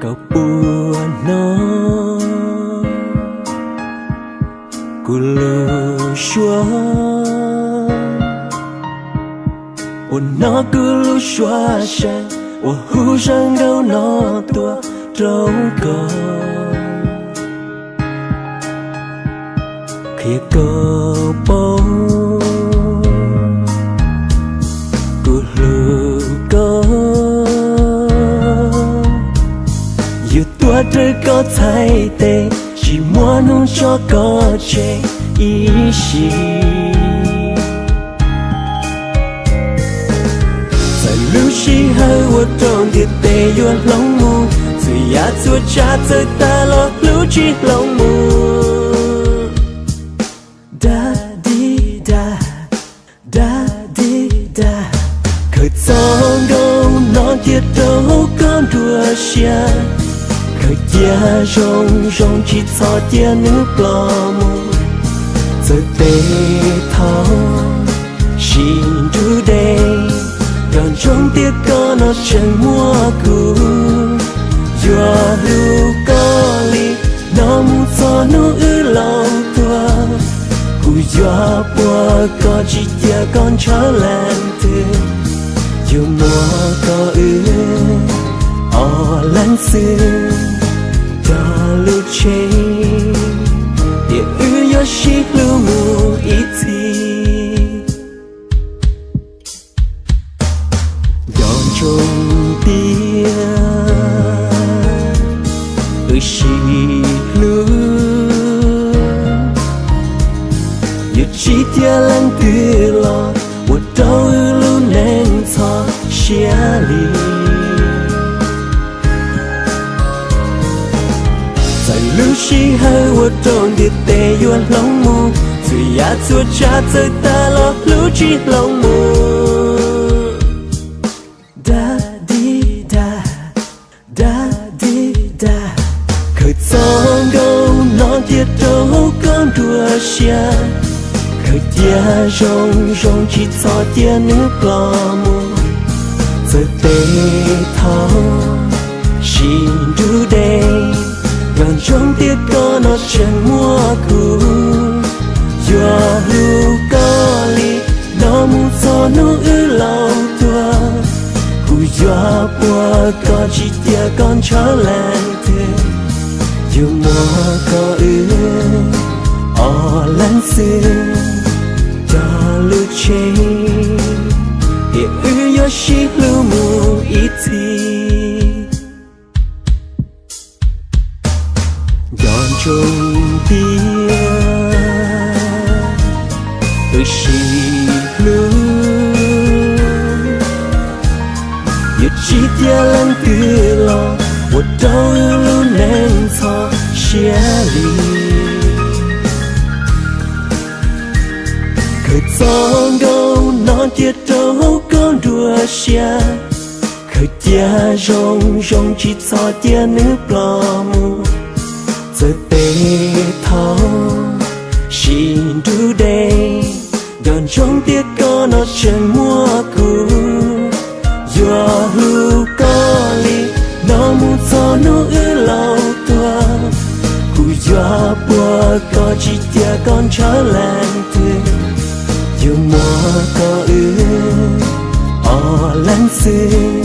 Koj puas hnov kuv lub suab, puas hnov kuv lub suab sai uas hu zaj nkauj no tuaj rau koj? Qhia koj paub kuv hlub koj, yuav tuaj raws koj txhais tes, tsis muaj hnub tso koj tseg ib sim. Txawm lub sij hawm ua rau ntiaj teb yuav hloov mus, txhua yam txhua tsav txawv tag los hlub tsis hloov mus. Da di da, da di da. Khaws txoj nkauj no cia rau hauv koj nruab siab, khaws cia zoo zoo tsis txhob cia nws ploj mus. Txawm peb thaum sib nrug deb, nco ntsoov tias koj no tseem muaj kuv. Yuav hlub koj li no mus txog hnub wb laus tuag. Kuv yuav puag koj tsis cia koj ntshaw leej twg, yuav muab koj wb ob leeg xwb coj lub tsheb, tiam wb yuav sib hlub mus ib txhis. Nco ntsoov tias wb sib hlub, yuav tsis cia leej twg los ua rau wb lub neej txhob siab li. Txawm lub sij hawm ua rau ntiaj teb yuav hloov mus, txhua yam txhua tsav txawv tag los hlub tsis hloov mus. Da di da, da di da. Khaws txoj nkauj no cia rau hauv koj nruab siab, khaws cia zoo zoo tsis txhob cia nws ploj mus. Txawm peb thaum sib nrug deb, nco ntsoov tias koj no tseem muaj kuv. Yuav hlub koj li no mus txog hnub wb laus tuag. Kuv yuav puag koj tsis cia koj ntshaw leej twg, yuav muab koj wb ob leeg xwb coj lub tsheb, tiam wb yuav sib hlub mus ib txhis. Nco ntsoov tias wb sib hlub, yuav tsis cia leej twg los ua rau wb lub neej txhob siab li. Khaws txoj nkauj no cia rau hauv koj nruab siab, khaws cia zoo zoo tsis txhob cia nws ploj mus. Txawm peb thaum sib nrug deb, nco ntsoov tias koj no tseem muaj kuv. Yuav hlub koj li no mus txog hnub wb laus tuag. Kuv yuav puag koj tsis cia koj ntshaw leej twg, yuav muab koj wb ob leeg xwb